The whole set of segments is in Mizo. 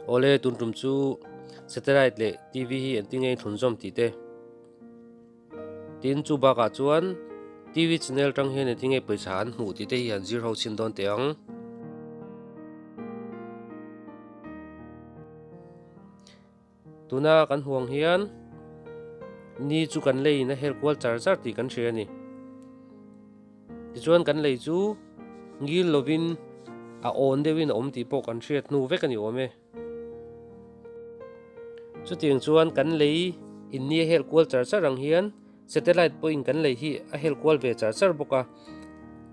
Awle tun tum chu satellite leh TV hi engtin nge thlunzawm tih te. Tin chu bakah chuan TV channel tang hian engtin nge pawisa an hmuh tih te hi han zir ho chhin dawn teh ang. Tuna kan huang hian ni chu kan leiin a hel kual char char tih kan hria a ni. Tichuan kan lei chu ngil lovin a awn deuhin a awm tih pawh kan hriat hnu vek a ni awm e. Chutiang chuan kan lei in ni a hel kual char char ang hian satellite pawhin kan lei hi a hel kual ve char char bawk a.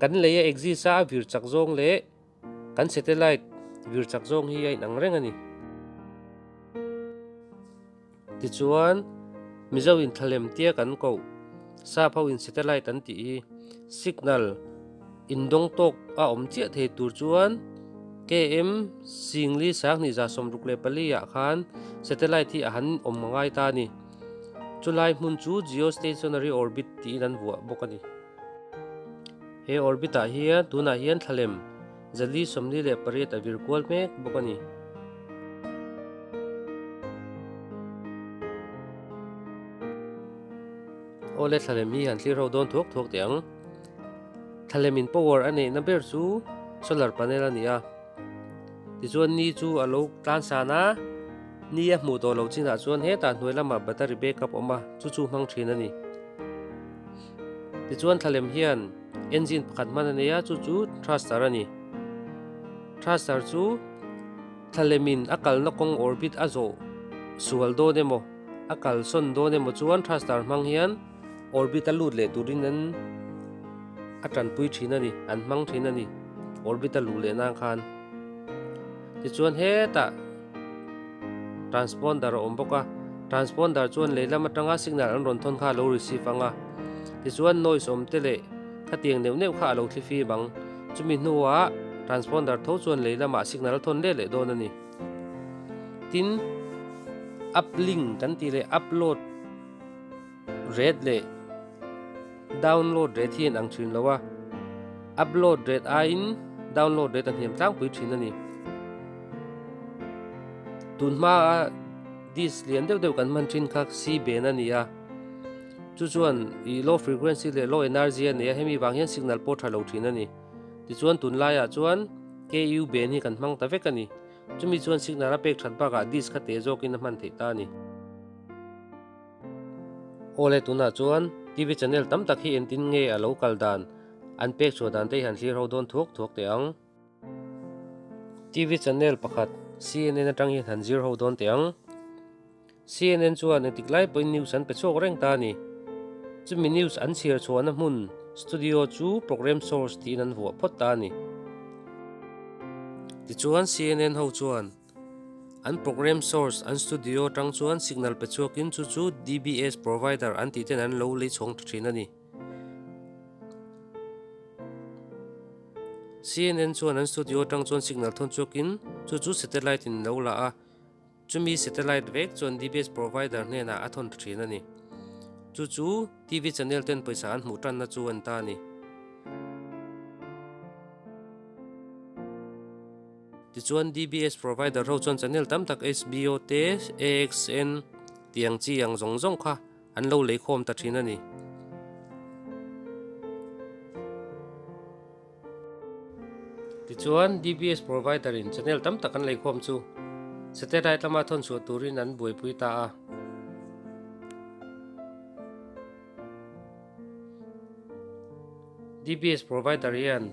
Kan lei a exist a a vir chak zawng leh Kan satellite vir chak zawng hi a inang reng a ni. Tichuan, Mizo in thlalem tia kan koh, sap ho in satellite an tih hi signal indawng tawk a awm chiah thei tur chuan KM Singli Sanghnih 64 ah khan satellite hi a han awm ngai ta a ni. Chulai hmun chu geostationary orbit tiin an vuah bawk a ni. He orbit ah hian tunah hian thlalem 448 a vir kual mek bawk a ni. Awle thlalem hi han thlir ho dawn thuak thuak teh ang. Thlalem in power a neihna ber chu solar panel a ni a. Tichuan ni chu a lo tlan san a, ni a hmuh tawh loh chinah chuan hetah hnuai lamah battery backup awm a, chu chu hmang thin a ni. Tichuan thlalem hian engine pakhat hman a nei a, chu chu thruster a ni. Thruster chu thlalemin a kalna kawng orbit a zawh sual dawn emaw, a kalsawn dawn emaw chuan thruster hmang hian orbit a lut leh turin an a tanpui thin a ni, an hmang thin a ni orbit a luh leh nan khan. Tichuan hetah transponder a awm bawk a, transponder chuan lehlam atanga signal an rawn thawn kha a lo receive ang a, tichuan noise awm te leh khatiang neuh neuh kha a lo thli fim ang, chumi hnuah transponder tho chuan lehlamah signal a thawn leh leh dawn a ni. Tin, uplink kan tih leh upload rate leh download rate hi an ang thin lo a, upload rate aiin download rate a hniam tlangpui thin a ni. Tun hmaa disk lian deuh deuh kan hman thin kha C band a ni a, chu chuan ih low frequency leh low energy a nei a, hemi vang hian signal pawh tha lo thin a ni. Tichuan tunlaiah chuan KU band hi kan hmang ta vek a ni. Chumi chuan signal a pek that bakah disk kha te zawkin a hman theih ta a ni. Awle tunah chuan TV channel tam tak hi entin nge a lo kal dan an pek chhuah dan te hi han thlir ho dawn thuak thuak teh ang. TV channel pakhat CNN atang hian han zir ho dawn teh ang. CNN chuan engtik lai pawhin news an pe chhuak reng ta a ni. Chumi news an chhiar chhuahna hmun studio chu program source tiin an vuah phawt ta a ni. Tichuan CNN ho chuan An program source an studio atang chuan signal pe chhuakin chu chu DBS provider an tih ten an lo lei chhawng ta thin a ni. CNN chuan an studio atang chuan signal thawn chhuakin chu chu satellite in lo la a, chumi satellite vek chuan DBS provider hnenah a thawn ta thin a ni. Chu chu TV channel ten pawisa an hmuh tanna chu an ta a ni. Tichuan DBS provider ho chuan channel tam tak HBO te, AXN tih ang chi ang zawng zawng kha an lo lei khawm ta thin a ni. Tichuan DBS provider in channel tam tak an lei khawm chu satellite lama thawn chhuah turin an buaipui ta a. DBS provider hian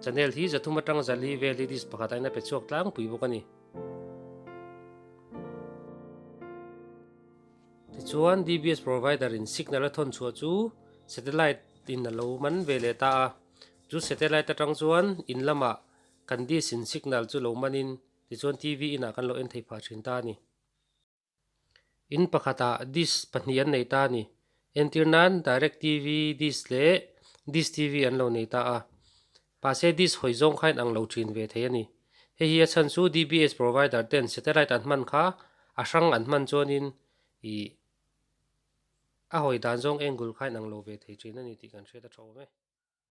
Channel hi 300 atang 400 vel hi disk pakhat ain a pe chhuak tlangpui bawk a ni. Tichuan DBS provider in signal a thawn chhuah chu satellite in a lo man ve leh ta a, chu satellite atang chuan in lamah kan disk in signal chu lo manin tichuan TV inah kan lo en thei phah thin ta a ni. In pakhatah dish pahnih an nei ta a ni. Entir nan Direct TV dish leh Dish TV an lo nei ta a. Mahse dish hawi zawng kha in ang lo thin ve thei a ni. Hei hi a chhan chu DBS provider ten satellite an hman kha a hrang an hman chuanin ih a hawi dan zawng angle kha in ang lo ve thei thin a ni tih kan hriat a tha awm e.